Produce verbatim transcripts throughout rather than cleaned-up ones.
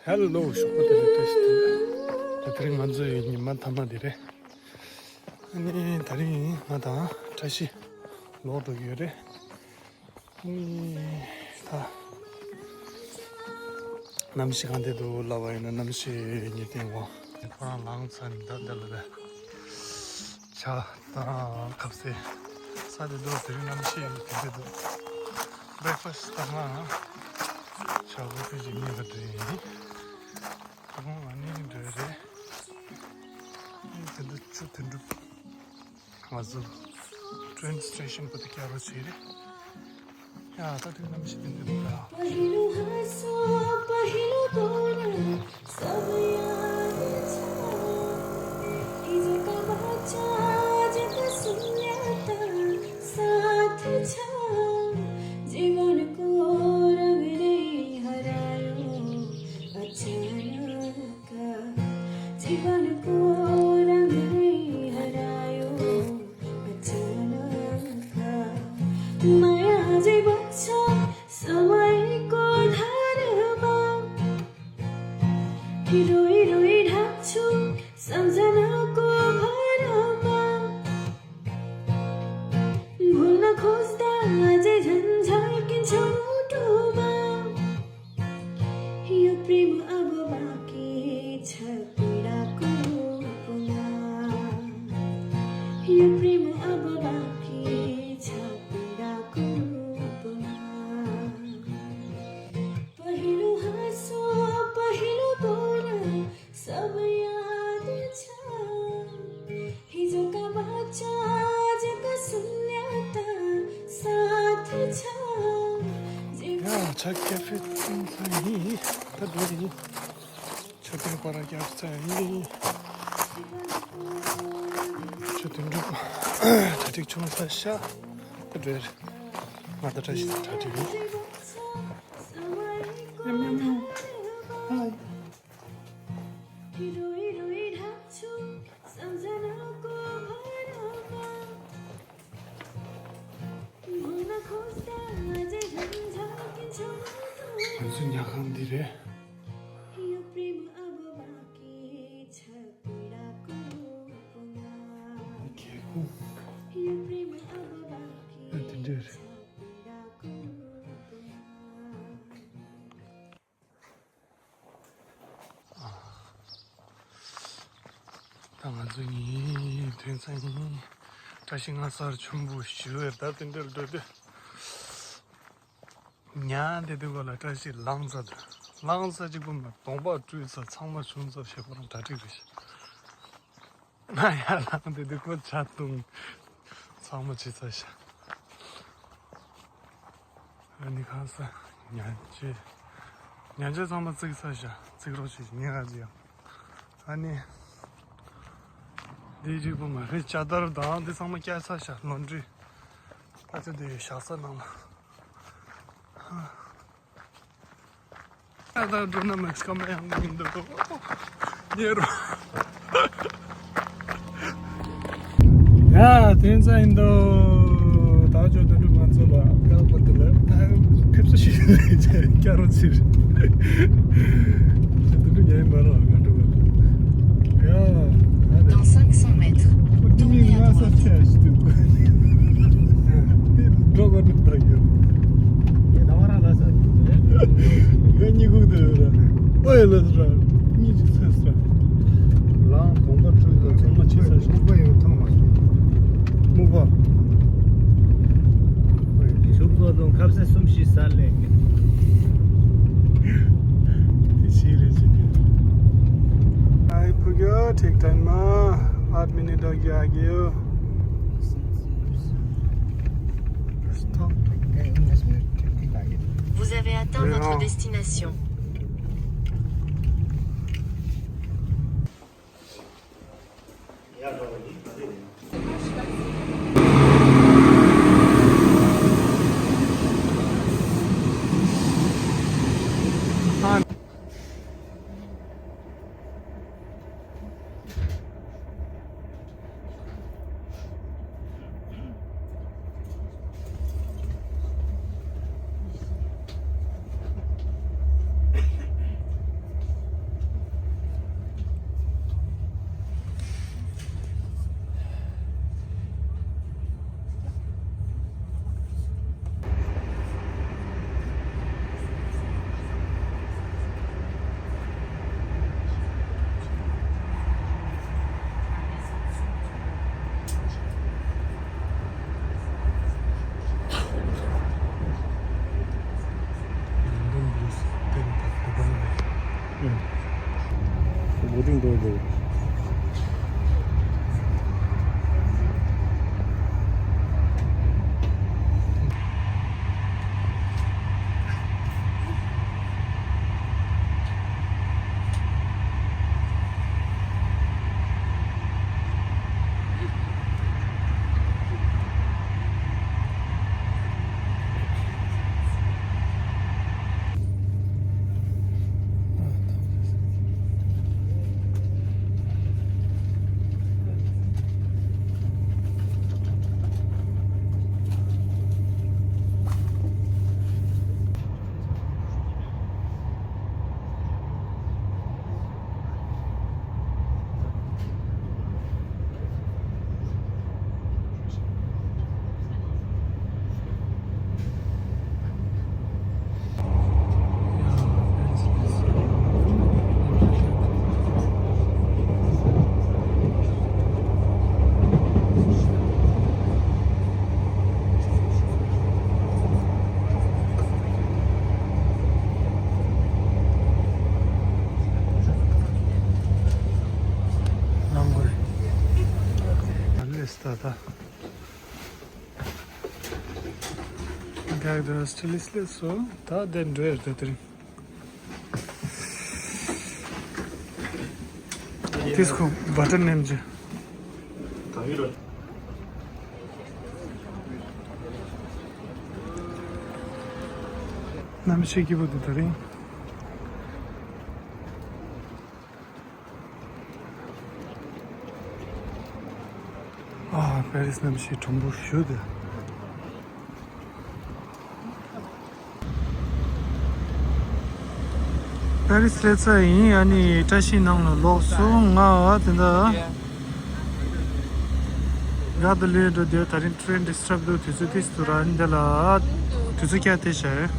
ཧེ་ལོ། ཞོགས་པ་དེ་རེད། བཀྲ་ཤིས་བདེ་ལེགས། ད་དེ་རིང་ང་ཚོའི་ཉི་མ་མཐའ་མ་དེ་རེད། ཨ་ནི་དེ་རིང་ང་དང་བཀྲ་ཤིས་ལོག་འགྲོ་གི་ཡོད་རེད། ཨ་ནི་ད་གནམ་གཤིས་གང་འདྲ་འདུག་ལབ་པ་ཡིན་ན། གནམ་གཤིས་ཉིན་ཐེངས་འོ། ཁོ་རང་ལངས་ཚར་ནས་ད་འདི་ལ་བས། ཇ་དང་ཁ་ཟས་ཟ་བསྡད་འདུག་དེ་རིང་གནམ་གཤིས་དེ་འདྲ་འདུག་བྷེ་རེག་ཕ་སི་ད་ང་ཇ་ཀོ་ཕི་ཅིག་ཉོས་པ་དེ་ཡིན། ད་དུང་ང་ནི་འགྲོ་ཡི་རེད། ཨེ་དེ་འདྲ་ཆུ་དོན་གྲུབ། ང་ཚོ་ཊེན་སི་ཊེ་ཤན་པོ་དེ་བསྐྱར་རོགས་བྱས་རེད། ཡ་ད་དུང་གནམ་གཤིས་དེ་འདྲ་འདུག་ད། पहलू हंसो, पहलू बोला, सब याद था। ये जो कबाचा, जो कसम लेता, साथ था। जीवन को रंग नहीं हरायो, अचानक जीवनको रंग नै हरायो अचानक। माया जे बग्छ समयको धारामा, रोई रोई ढाक्छु सम्झनाको भारामा। भुल्न खोज्दा अझै झन् झर्किन्छ मुटुमा। यो प्रेम अब बाँकी छ पीडाको रूपमा। यो प्रेम अब बाँकी छ पीडाको रूपमा। पहिलो हाँसो, पहिलो बोल, सब याद छ। हिजोका बाचा, आजका शून्यता साथ छ। जीवन ཡ་ཇ་ཀ་ཧྥེ་བཏུང་ཚར་ཡིན། ད་འགྲོ་གི་ཡིན། མཆོད་རྟེན་སྐོར་ར་རྒྱག་ཚར་ཡིན། མཆོད་རྟེན་འགྲུབ། གྲ་སྒྲིག་བྱུང་ཚར་ཤག་ད་འགྲོ་ཡ་རེད། ང་ད་བཀྲ་ཤིས་དང་གྲ་སྒྲིག་ཡིན། ཉམ་ཉམ་ཉམ། ཧའི། ང་ཚོའི་ཉལ་ཁང་འདི་རེད། འདི་སྒེའུ་ཁུང་། ཨ་དེ་འདྲ་རེད། ད་ང་ཚོ་གཉིས་ཐོན་ས་ཡིན། བཀྲ་ཤིས་སྔ་སར་ཆུན་པོ་ཞུ་བའི་ད་དེ་འདྲ་འགྲོ་དུས། ཉལ་བསྡད་དུས་གོ་ལ་བཀྲ་ཤིས་ལངས་ཚར་འདུག་ལངས་ས་གཅིག་པུ་མ་གདོང་པ་བཀྲུས་ཚར། ཚང་མ་བྱུང་ཚར་ཞེས་ཁོ་རང་གྲ་སྒྲིག་རེད་ཤག་ང་ཡར་ལངས་དེ་དུས་ཁོ་ཇ་བཏུང་། ཚང་མ་བྱས་ཚར་ཤག་ཨ་ནི་ཁ་ས་ཉལ་ཆས། ཉལ་ཆས་ཚང་མ་བརྩིགས་ཚར་ཤག་བརྩིགས་རོགས་བྱེད་ཉིན་ཨ་ཅི་ཡང་། ཨ་ནི། འདི་གཅིག་པུ་མ་རེད། ཇ་དར་དང་འདི་ཚང་མ་བསྐྱལ་ཚར་ཤག་ལོན་ཌི་རི། ཨ་ཙི་འདི་བཞག་ས་ནང་ལ། ད་ལྟ་འགྲོ་ན་མེག་སི་ཀོ་མ་ཡང་མི་འདུག་ཉེ་རུ། ཡ་དེ་ཚ་ཡིན་དོ། ད་ཅོ་དེ་འདྲ་ང་ཚོ་ལ་དཀའ་པོ་དེ་ལ་ཕེབས་བསུ་ཞིག་བསྐྱར་རོ་ཚིར། ཅོ་དེ་འདྲ་ཉན་མ་རོ་ང་འགྲོ་གི་ཡ། Dans cinq cents mètres, tournez à droite. འགྲོ་གོ་འགྲོ་ད་ཡོད། ངས་གཉིད་ཁུག་དུ་ཡོད་ར། ཨོ་ཡ་ལ་ཟེར་ར། གཉིད་ཅིག་སད་ཟེར་ར། ལའང་གོམ་པ་ཁྲུས་དང་ཚང་མ་བྱེད་ས་ཞིག་སྨུག་པ་ཡོད་ཐང་མ་ཞིག་སྨུག་པ། ཞུགས་ཚོ་དང་ཁ་ཟས་གསུམ་བཞི་ཟ་ལེ། དེ་ཕྱི་རེད་ཟེར་གི། ཨའི་ཕུ་གུ་ཐིག་ཐན་མ། ཨར་མི་ནི་ཌོག་ཡ་གི་ཡོ། Stop. Vous avez atteint votre destination. བོ་ཊིང་འགྲོ་འདུག་ནང་སྒོ་རེད། ཨ་ལེ་སྟ་ད། རྒྱག་དུ་སི་ཊི་ལི་སི་ལེ་སོ་ད་དེ་འགྲོ་ཡར་དུ་དེ་རིང་། དེས་ཁོ་བ་ཊར་ནེམ་ཅི། གནམ་གཤིས་སྐྱིད་པོ་འདུག་དེ་རིང་། ཨ། པེ་རིས་གནམ་གཤིས་དྲོན་པོ་ཞེ་པོ་འདུག་པེ་རིས་སླེབས་ཚར་ཡིན། ཨ་ནི་བཀྲ་ཤིས་ནང་ལ་ལོག་སོང་། ང་དེ་འདྲ་ག་དུ་ལུས་འགྲོ་དུས་དེ་རིང་ཊེ་རེན་ཌི་སི་ཊརབ་འདུག་དུས་ཚོད་ཏིས་འདུག་ར། ཨ་ནི་འདི་ལ་དུས་ཚོད་བསྐྱལ་ཏེ་བཞག་ཡོད།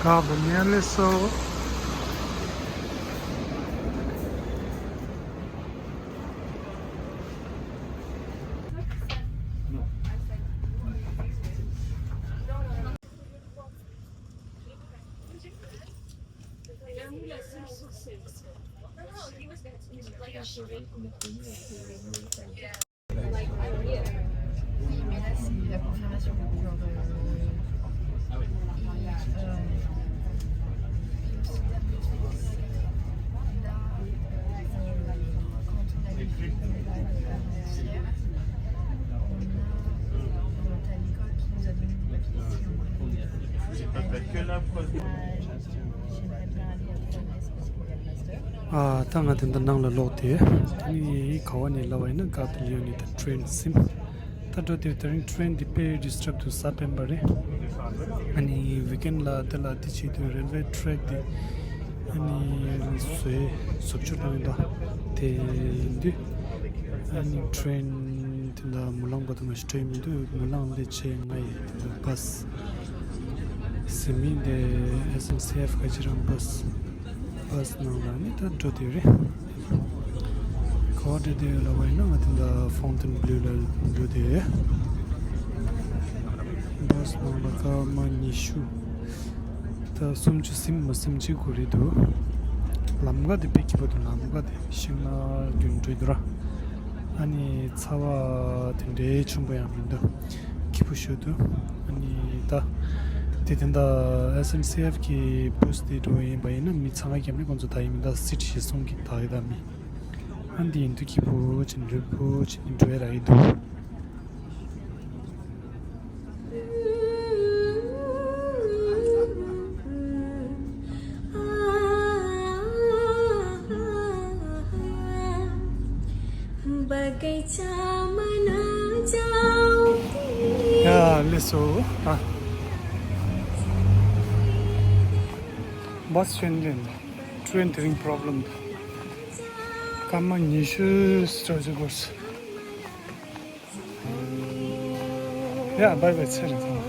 ག་བ་ཉལ་ལེ་སོ། Oui, mais là, c'est la confirmation. Genre, euh, et, euh, et aussi, la petite, c'est là, euh, quand on avait fait le live avant-hier, on a, euh, t'as l'école qui nous a donné des papiers, si on voulait, euh, aller, euh, j'aimerais bien aller à Budapest parce qu'il y a le master. ཨ། ད་ང་དེ་འདྲ་ནང་ལ་ལོག་སྟེ། ཨ་ནི་ག་བ་ནས་ལབ་པ་ཡིན་ན་ག་དུ་ལེའོ་ནས་ད་ཊེ་རེན་ཟིན། ད་འགྲོ་དུས་དེ་རིང་ཊེ་རེན་འདི་དཔེ་ཌི་སི་ཊརབ་འདུག་གཟའ་སྤེན་པ་རེད། ཨ་ནི་ཝིག་ཨེན་ལ་དེ་ལ་དེ་བྱེད་དུས་རེལ་ཝེ་ཊེག་འདི་ཨ་ནི་བཟོས་བཟོ་བཅོས་གནང་ཡོད་ད། དེ་ཡིན་དུས་ཨ་ནི་ཊེ་རེན་དེ་འདྲ་མུ་ལང་བར་དུ་མ་ཞིག་འགྲོ་ཡི་མི་འདུག་མུ་ལང་འདི་བྱས་ང་ཡི་བྷ་སི་ཟིན་མིན་དེ་ཨེས་ཨེན་སི་ཨེཕ་ག་ཅི་རང་བྷ་སི། བྷ་སི་ནང་ལ་ནི་ད་འགྲོ་དེ་རེད། ག་བ་འགྲོ་དེ་ཡོད་ལབ་པ་ཡིན་ན་ང་དེ་འདྲ་ཧྥོང་ཏན་བྷི་ལུ་ལ་འགྲོ་དེ་ཡོད། བྷ་སི་ནང་ལ་སྐར་མ་ཉི་ཤུ་ད་སུམ་ཅུ་ཟིན་མ་ཟིན་གཅིག་དགོས་རེད་འདུག་ལམ་ཁ་དེ་དཔེ་སྐྱིད་པོ་འདུག་ལམ་ཁ་དེ་ཤིང་ནགས་རྒྱུན་འགྲོ་འདུག་ར། ཨ་ནི་ཚ་བ་དེ་འདྲའི་ཆེན་པོ་ཡང་མི་འདུག་སྐྱིད་པོ་ཞིག་འདུག་ཨ་ནི་ད་དེ་དེ་འདྲ་ཨེས་ཨེན་སི་ཨེཕ་གི་བྷ་སི་དེ་འགྲོ་ཡིན་པ་ཡིན་ན་མི་ཚང་མ་རྒྱབ་ནས་ཁོང་ཚོ་ད་ཡིན་མི་འདུག་སིཊ་ཞེ་གསུམ་གྱི་ད་ཡི་ད་མི་ཨ་འདི་ཡིན་དུས་སྐྱིད་པོ་བྱས་ནས་ལྷོད་པོ་བྱས་ནས་འགྲོ་ཡ་རག་གི་འདུག་ཡ་ལེ་སོ། ཨ། བྷ་སི་ཆེན་ལེན། ཊེ་རེན་དེ་རིང་པོ་རོབ་ལེམ་འདུག་སྐར་མ་ཉི་ཤུ་ཙམ་ཞིག་འགོར་སོང་། ཡ་བའི་བའི། ཚེ་རིང་ཐང་།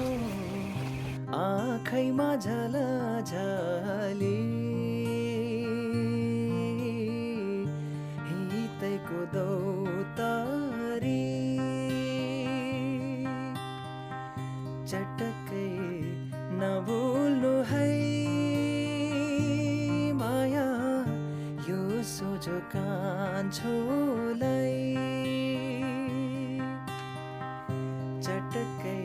आँखैमा झलझली हितैको दौतारी चटक्कै नबोल्नु है माया यो सोझो कान्छोलाई चटक्कै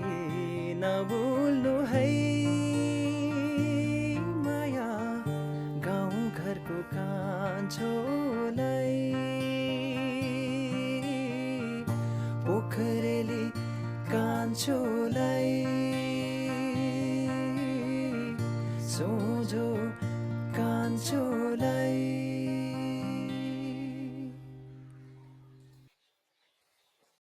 नबोल्नु है माया गाउँघरको कान्छोलाई पोखरेली कान्छोलाई सोझो कान्छोलाई